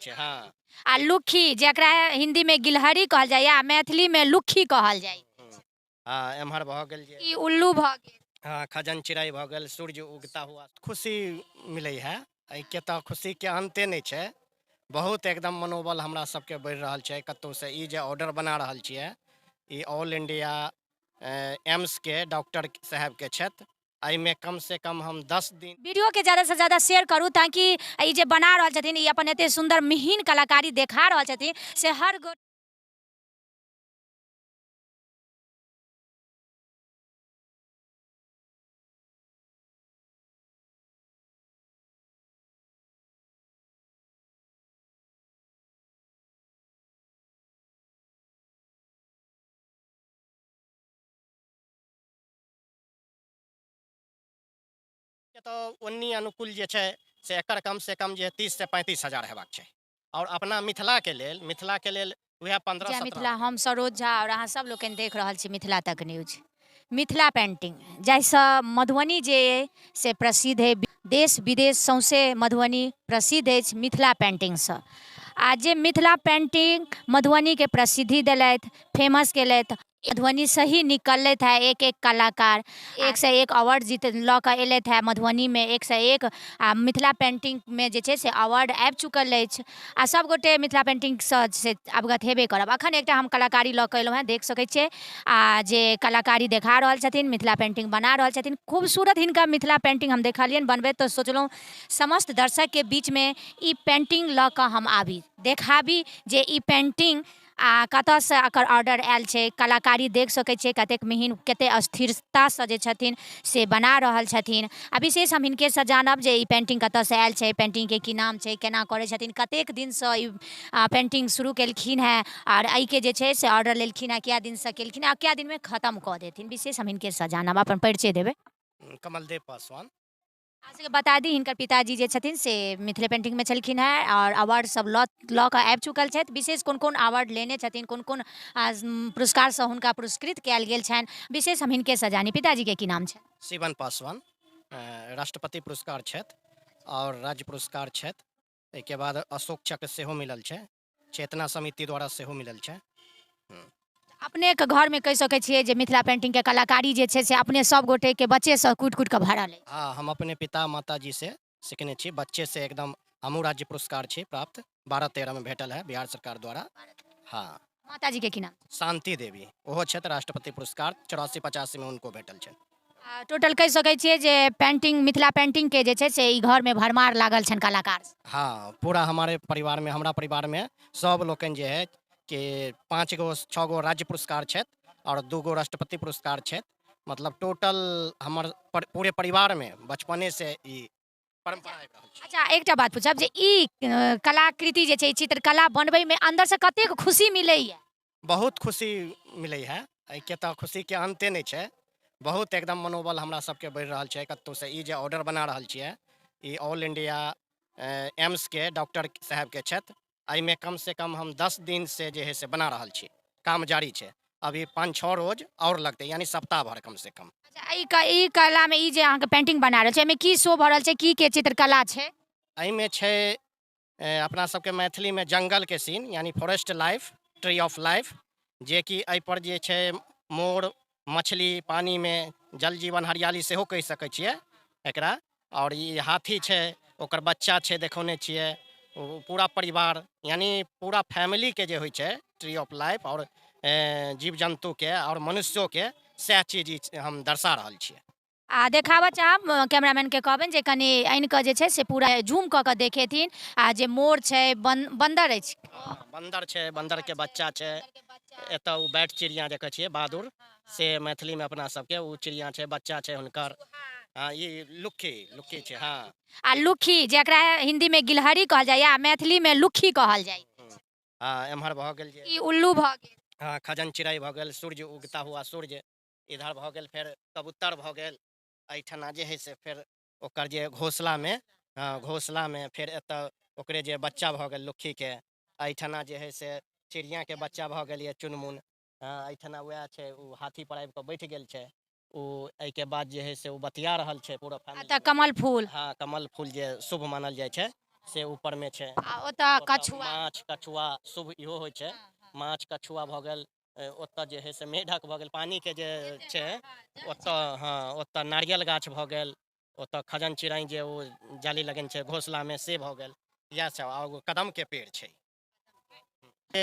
छै। हाँ, आ लुक्खी जकरा हिंदीमे गिलहरी कहल जाइए आ मैथिलीमे लुक्खी कहल जाइ। हाँ, एम्हर भऽ गेल जे ई उल्लू भऽ गेल। हाँ, खजन चिड़ै भऽ गेल, सूर्य उगता हुआ। खुशी मिलै है, एहिके तऽ खुशीके अन्ते नहि छै। बहुत एकदम मनोबल हमरा सबके बढ़ि रहल छै। कतहुसँ ई जे ऑर्डर बना रहल छियै, ई ऑल इंडिया एम्सके डॉक्टर साहेबके छथि। एहिमे कमसँ कम हम 10 दिन वीडियोके ज़्यादासँ ज़्यादा शेयर करू ताकि ई जे बना रहल छथिन, ई अपन एते सुन्दर मिहीन कलाकारी देखा रहल छथिन, से हर गो तऽ ओन्नी अनुकूल जे छै से एकर कमसँ कम जे 30 से 35 हजार हेबाक छै। आओर अपना मिथिलाके लेल वएह 15 जय 17 मिथिला। हम सरोज झा और अहाँ सब लोकनि देख रहल छी मिथिला तक न्यूज। मिथिला पेंटिंग जाहिसँ मधुबनी जे अइ से प्रसिद्ध अइ, देश विदेश सौंसे मधुबनी प्रसिद्ध अछि मिथिला पेंटिंगसँ। आ जे मिथिला पेंटिंग मधुबनीके प्रसिद्धि देलथि, फेमस केलथि, मधुबनीसँ ही निकललथि है एक एक कलाकार, एक से एक अवार्ड जीत लऽ कऽ एलथि है मधुबनीमे, एक से एक। आ मिथिला पेंटिंगमे जे छै से अवार्ड आबि चुकल अछि आ सबगोटे मिथिला पेंटिंगसँ से अवगत हेबे करब। अखन एकटा हम कलाकारी लऽ कऽ एलहुँ हेँ, देख सकै छियै आ जे कलाकारी देखा रहल छथिन, मिथिला पेंटिंग बना रहल छथिन। खूबसूरत हिनका मिथिला पेंटिंग हम देखलियनि बनबैत, तऽ सोचलहुँ समस्त दर्शकके बीचमे ई पेंटिंग लऽ कऽ हम आबी, देखाबी जे ई पेंटिंग आ कतऽसँ एकर ऑर्डर आयल छै। कलाकारी देख सकै छियै कतेक मिहीन, कतेक स्थिरतासँ जे छथिन से बना रहल छथिन। आ विशेष हम हिनकेसँ जानब जे ई पेंटिंग कतऽसँ आयल छै, पेंटिंगके की नाम छै, केना करै छथिन, कतेक दिनसँ ई पेंटिंग शुरू केलखिन हेँ आओर एहिके जे छै से ऑर्डर लेलखिन हेँ, कए दिनसँ केलखिन हेँ आ कए दिनमे खतम कऽ देथिन। विशेष हम हिनकेसँ जानब। अपन परिचय देबै। कमलदेव पासवान। अहाँ सबके बता दी हिनकर पिताजी जे छथिन से मिथिले पेंटिंगमे छलखिन हेँ आओर अवार्ड सब लऽ कऽ आबि चुकल छथि। विशेष कोन कोन अवार्ड लेने छथिन, कोन कोन पुरस्कारसँ हुनका पुरस्कृत कयल गेल छनि, विशेष हम हिनकेसँ जानी। पिताजीके की नाम छनि? शिवन पासवान। राष्ट्रपति पुरस्कार छथि आओर राज्य पुरस्कार छथि। एहिके बाद अशोक चक्र सेहो मिलल छै, चेतना समिति द्वारा सेहो मिलल छै। अपनेके घरमे कहि सकै छियै जे मिथिला पेंटिंगके कलाकारी जे छै से अपने सब गोटेके बच्चेसँ कुटि कुटि कऽ भरल अछि। हाँ, हम अपने पिता माताजी से सिखने छी बच्चे से एकदम। हमहूँ राज्य पुरस्कार छी प्राप्त, 12-13 में भेटल है बिहार सरकार द्वारा। हाँ। माताजीके की नाम? शांति देवी, ओहो छथि राष्ट्रपति पुरस्कार 84-85 में उनको भेटल छनि। टोटल कहि सकै छियै जे पेंटिंग, मिथिला पेंटिंग के जे छै से ई घरमे भरमार लागल छनि कलाकार। हाँ, पूरा हमारे परिवार में, हमरा परिवार में सब लोकनि जे है कि 5 गो 6 गो राज्य पुरस्कार छथि और 2 गो राष्ट्रपति पुरस्कार छथि। मतलब टोटल हमर पूरे परिवार में बचपने से ई परंपरा आबि रहल छै। अच्छा, एकटा बात पूछब जे ई कलाकृति जे छै, चित्रकला बनबैमे अंदरसँ कतेक खुशी मिलैए? बहुत खुशी मिलै है, एहिके तऽ खुशीके अन्ते नहि छै। बहुत एकदम मनोबल हमरा सबके बढ़ि रहल छै। कतहुसँ ई जे ऑर्डर बना रहल छियै, ई ऑल इंडिया एम्सके डॉक्टर साहेबके छथि। एहिमे कमसँ कम हम 10 दिन से जे है से बना रहल छी, काम जारी छै। अभी 5-6 रोज आओर लगतै, यानी सप्ताह भर कमसँ कम। अच्छा, ई कलामे ई जे अहाँके पेंटिंग बना रहल छै, एहिमे की शो भऽ रहल छै, की के चित्रकला छै? एहिमे छै अपना सबके मैथिलीमे जंगलके सीन, यानी forest life, tree of life, जे कि एहिपर जे छै मोर, मछली, पानीमे जल जीवन, हरियाली सेहो कहि सकै छियै एकरा। आओर ई हाथी छै, ओकर बच्चा छै, देखौने छियै, ओ पूरा परिवार यानी पूरा फैमिलीके जे होइ छै ट्री ऑफ लाइफ आओर जीव जन्तुके आओर मनुष्योके, सएह चीज ई हम दर्शा रहल छियै। आ देखाबऽ चाहब कैमरामैनके कहबनि जे कनि आनि कऽ जे छै से पूरा जूम कऽ कऽ देखेथिन। आ जे मोर छै, बन्दर अछि। बन्दर छै, बन्दरके बच्चा छै। एतऽ ओ बैट चिड़िया जे कहै छियै बहादुर, से मैथिलीमे अपना सबके ओ चिड़िया छै, बच्चा छै हुनकर। हाँ, ई लुक्खी, लुक्खी छै। हाँ। आ लुक्खी जकरा हिंदीमे गिलहरी कहल जाइए आ मैथिलीमे लुक्खी कहल जाइए। हाँ, एम्हर भऽ गेल जे ई उल्लू भऽ गेल। हाँ, खजन चिड़ै भऽ गेल, सूर्य उगता हुआ सूर्य इधर भऽ गेल, फेर कबूतर भऽ गेल। एहिठिना जे हइ से फेर ओकर जे घोंसलामे, हाँ, घोंसलामे फेर एतऽ ओकरे जे बच्चा भऽ गेल लुक्खीके। एहिठिना जे हइ से चिड़ियाके बच्चा भऽ गेल यऽ चुनमुन। हाँ, एहिठिना वएह छै, ओ हाथी पर आबि कऽ बैठ गेल छै। ओ एहिके बाद जे हइ से ओ बतिया रहल छै पूरा फैमिली। एतऽ कमल फूल। हाँ, कमल फूल जे शुभ मानल जाइ छै, से ऊपरमे छै। आ ओतऽ कछुआ, माछ कछुआ शुभ इहो होइ छै, माछ कछुआ भऽ गेल। ओतऽ जे है से मेढक भऽ गेल, पानिके जे छै ओतऽ। हँ, ओतऽ नारियल गाछ भऽ गेल, ओतऽ खजन चिड़ै जे ओ जाली लगेने छै घोसलामे से भऽ गेल। इएह सब। आ एगो कदमके पेड़ छै।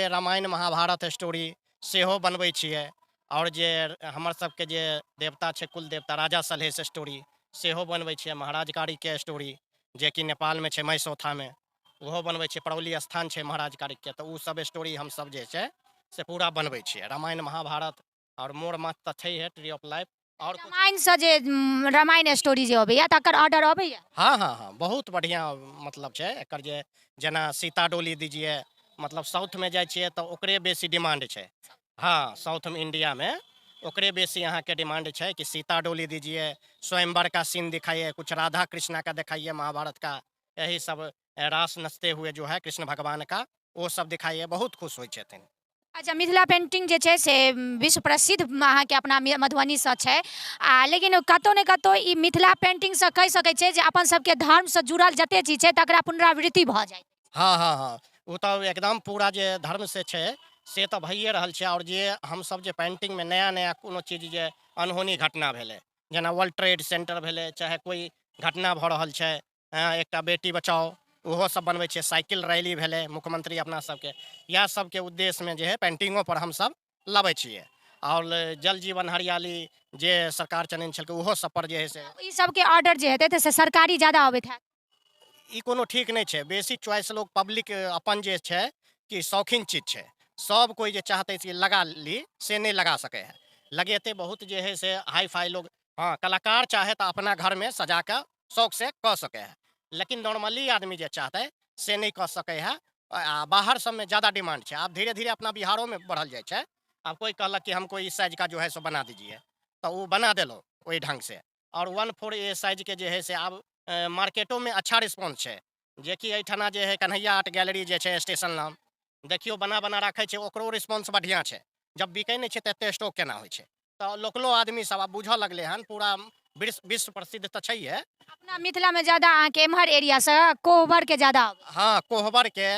रामायण महाभारत स्टोरी सेहो बनबै छियै, आओर जे हमर सबके जे देवता छै, कुल देवता राजा सलहेश स्टोरी सेहो बनबै छियै। महाराज कारीके स्टोरी जेकि नेपालमे छै महिसौथामे, ओहो बनबै छियै। परौली स्थान छै महाराज कारीके, तऽ ओ सब स्टोरी हमसब जे छै से पूरा बनबै छियै। रामायण महाभारत आओर मोर माछ तऽ छैहे, ट्री ऑफ लाइफ आओर रामायणसँ जे रामायण स्टोरी जे अबैया तकर ऑर्डर अबैया? हँ हँ हँ, बहुत बढ़िआँ मतलब छै एकर। जे जेना सीता डोली दीजिए, मतलब साउथमे जाइ छियै तऽ ओकरे बेसी डिमांड छै। हँ, साउथ इंडियामे ओकरे बेसी अहाँके डिमांड छै कि सीता डोली दीजिए, स्वयंवर का सीन दिखाइए, कुछ राधा कृष्णा का दिखाइए, महाभारत का यही सब रास नचते हुए जो है कृष्ण भगवान का, वो सब दिखाइए। बहुत खुश होइ छथिन। अच्छा, मिथिला पेंटिंग जे छै से विश्व प्रसिद्ध अहाँके अपना मधुबनीसँ छै, आ लेकिन कतहु ने कतहु ई मिथिला पेंटिंगसँ कहि सकै छै जे अपन सबके धर्मसँ जुड़ल जते चीज छै तकरा पुनरावृत्ति भऽ जाइ। हँ हँ हँ, ओ तऽ एकदम पूरा जे धर्म से छै से तऽ भइए रहल छै। आओर जे हमसब जे पेंटिंगमे नया नया कोनो चीज जे अनहोनी घटना भेलै, जेना वर्ल्ड ट्रेड सेंटर भेलै, चाहे कोइ घटना भऽ रहल छै, एकटा बेटी बचाओ, ओहो सब बनबै छियै। साइकिल रैली भेलै मुख्यमंत्री अपना सबके, इएह सबके उद्देश्यमे जे है पेंटिंगो पर हमसब लबै छियै। आओर जल जीवन हरियाली जे सरकार चलेने छलकै ओहो सब पर जे है से ई सबके ऑर्डर जे हेतै तऽ से सरकारी ज्यादा अबैत हैत? ई कोनो ठीक नहि छै। बेसी चॉइस लोग पब्लिक अपन जे छै कि शौकीन चीज छै, सब कोइ जे चाहतै कि लगा ली से नहि लगा सकै है। लगेतै बहुत जे है से हाई फाई लोग। हँ, कलाकार चाहे तऽ अपना घरमे सजा कऽ शौक से कऽ सकै है, लेकिन नॉर्मली आदमी जे चाहतै से नहि कऽ सकै है। आ बाहर सबमे ज्यादा डिमांड छै। आब धीरे धीरे अपना बिहारोमे बढ़ल जाइ छै। आब कोइ कहलक कि हमको इस साइज का जो है सो बना दीजिए, तऽ ओ बना देलहुँ ओहि ढङ्गसँ। आओर 1/4 ए साइजके जे है से आब मार्केटोमे अच्छा रिस्पॉन्स छै, जेकि एहिठना जे है कन्हैया आर्ट गैलरी जे छै स्टेशन लग, देखियौ बना बना राखै छै, ओकरो रिस्पॉन्स बढ़िआँ छै। जब बिकै नहि छै तऽ एते स्टॉक केना होइ छै? तऽ लोकलो आदमी सब आब बुझऽ लगलै हन। पूरा विश्व प्रसिद्ध तऽ छैहे अपना मिथिलामे। ज्यादा अहाँके एम्हर एरियासँ कोहबरके ज्यादा। हँ, कोहबरके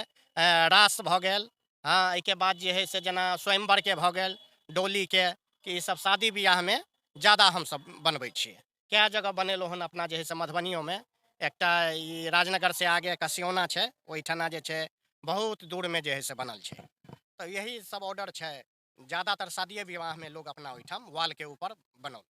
रास भऽ गेल। हँ, एहिके बाद जे है से जेना स्वयंवरके भऽ गेल, डोलीके, कि ई सब शादी बियाहमे ज्यादा हमसब बनबै छियै। कए जगह बनेलहुँ हन अपना जे है से मधुबनियोमे। एकटा ई राजनगर से आगे कसियोना छै, ओहिठना जे छै बहुत दूरमे जे है से बनल छै। तऽ यही सब ऑर्डर छै। ज्यादातर शादिये विवाहमे लोग अपना ओहिठाम वालके ऊपर बनौल।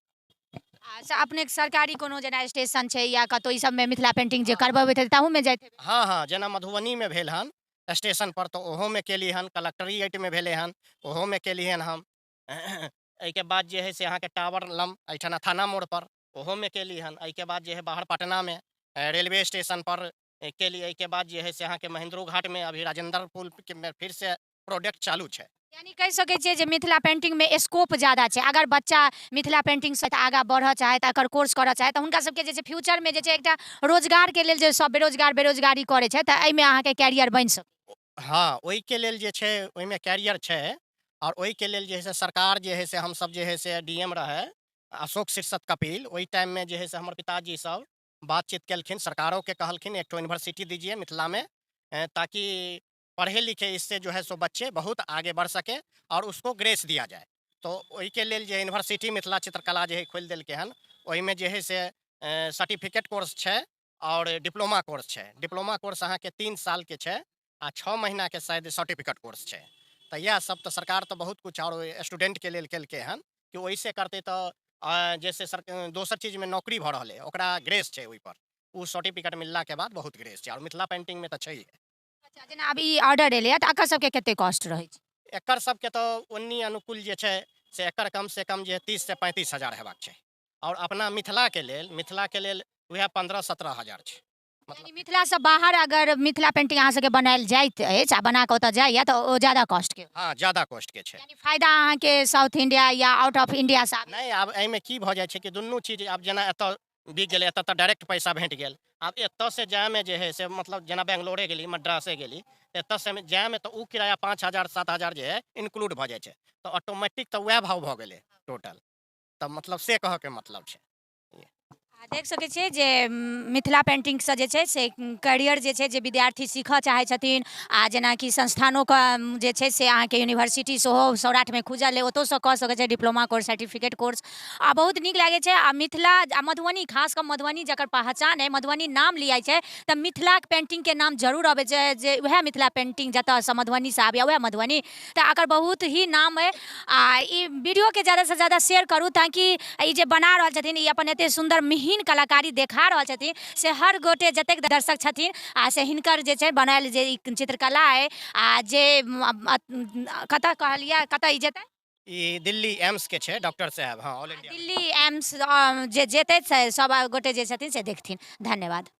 आ अपनेके सरकारी कोनो जेना स्टेशन छै या कतहु ई सबमे मिथिला पेंटिंग जे करबबैत हेतै ताहूमे जाइत हेबै? हँ हँ, जेना मधुबनीमे भेल हन स्टेशन पर तऽ ओहोमे केली हन। कलेक्ट्रिएटमे भेलै हन, ओहोमे केली हन हम। एहिके बाद जे है से अहाँके टावर लम एहिठना थाना मोड़ पर, ओहोमे केली हन। एहिके बाद जे है बाहर पटनामे रेलवे स्टेशन पर केली। एहिके बाद जे है से अहाँके महेंद्रो घाटमे अभी राजेंद्र पुल के फिर से प्रोजेक्ट चालू छै। यानी कहि सकै छियै जे मिथिला पेंटिंगमे स्कोप ज्यादा छै। अगर बच्चा मिथिला पेंटिंगसँ आगाँ बढ़ऽ चाहे तऽ एकर कोर्स करऽ चाहे तऽ हुनका सबके जे छै फ्यूचरमे जे छै एकटा रोजगारके लेल, जे सब बेरोजगार बेरोजगारी करै छै, तऽ एहिमे अहाँके कैरियर बनि सकै। हँ, ओहिके लेल जे छै ओहिमे कैरियर छै। आओर ओहिके लेल जे है से सरकार जे है से हमसब जे है से डी एम रहै अशोक शीर्षत कपिल, ओहि टाइममे जे है से हमर पिताजी सब बातचीत केलखिन, सरकारोके कहलखिन एक ठो यूनिवर्सिटी दीजिए मिथिला में, ताकि पढ़े लिखे इससे जो है सो बच्चे बहुत आगे बढ़ सके और उसको ग्रेस दिया जाए। तो ओहिके लेल जे यूनिवर्सिटी मिथिला चित्रकला जे है खोलि देलकै हन, ओहिमे जे है से सर्टिफिकेट कोर्स छै आओर डिप्लोमा कोर्स छै। डिप्लोमा कोर्स अहाँके 3 सालके छै आ 6 महीनाके शायद सर्टिफिकेट कोर्स छै। तऽ इएह सब तऽ सरकार तऽ बहुत कुछ आओर स्टूडेंटके लेल केलकै हन कि ओहिसे करतै तऽ जैसे सर दोसर चीजमे नौकरी भऽ रहलै, ओकरा ग्रेस छै ओहिपर, ओ सर्टिफिकेट मिललाके बाद बहुत ग्रेस छै। आओर मिथिला पेंटिंगमे तऽ छैहे। अच्छा, जेना आब ई ऑर्डर एलैए तऽ एकर सबके कते कॉस्ट रहै छै? एकर सबके तऽ ओन्नी अनुकूल जे छै से एकर कम से कम जे 30 से 35 हजार हेबाक छै। आओर अपना मिथिलाके लेल वएह 15-17 हजार छै। मतलब मिथिलासँ बाहर अगर मिथिला पेंटिंग अहाँ सबके बनायल जाइत अछि आ बना कऽ ओतऽ जाइए तऽ ओ ज्यादा कॉस्टके? हँ, ज्यादा कॉस्टके छै। यानी फायदा अहाँके साउथ इंडिया या आउट ऑफ इंडिया से? नहि, आब एहिमे की भऽ जाइ छै कि दुनू चीज आब जेना एतऽ बिक गेलै, एतऽ तऽ डायरेक्ट पैसा भेट गेल। आब एतऽसँ जायमे जे है से मतलब जेना बेंगलोरे गेली, मद्रासे गेली, एतऽसँ जायमे तऽ ओ किराया 5 हजार 7 हजार जे है इंक्लूड भऽ जाइ छै, तऽ ऑटोमेटिक तऽ वएह भाव भऽ गेलै टोटल। तऽ मतलब से कहऽके मतलब छै। आ देख सकै छियै जे मिथिला पेन्टिंगसँ जे छै से करियर जे छै, जे विद्यार्थी सीखऽ चाहै छथिन, आ जेनाकि संस्थानोके जे छै से अहाँके यूनिवर्सिटी सेहो सौराठमे खुजल अइ, ओतहुसँ कऽ सकै छै डिप्लोमा कोर्स, सर्टिफिकेट कोर्स, आ बहुत नीक लागै छै। आ मिथिला आ मधुबनी, खास कऽ मधुबनी जकर पहचान अइ, मधुबनी नाम लियाइ छै तऽ मिथिलाके पेन्टिंगके नाम जरूर अबै छै, जे उएह मिथिला पेन्टिंग जतऽसँ मधुबनीसँ आबैए उएह मधुबनी, तऽ एकर बहुत ही नाम अइ। आ ई वीडियोके ज्यादासँ ज्यादा शेयर करू ताकि ई जे बना रहल छथिन, ई अपन एते सुन्दर मिहीन कलाकारी देखा रहल छथिन, से हर गोटे जतेक दर्शक छथिन आ से हिनकर जे छै बनायल जे ई चित्रकला अइ, आ जे कतऽ कहलियै, कतऽ ई जेतै? ई दिल्ली एम्स के छै डॉक्टर साहब, हँ, ऑल इंडिया दिल्ली एम्स जे जेतै से सब गोटे जे छथिन से देखथिन। धन्यवाद।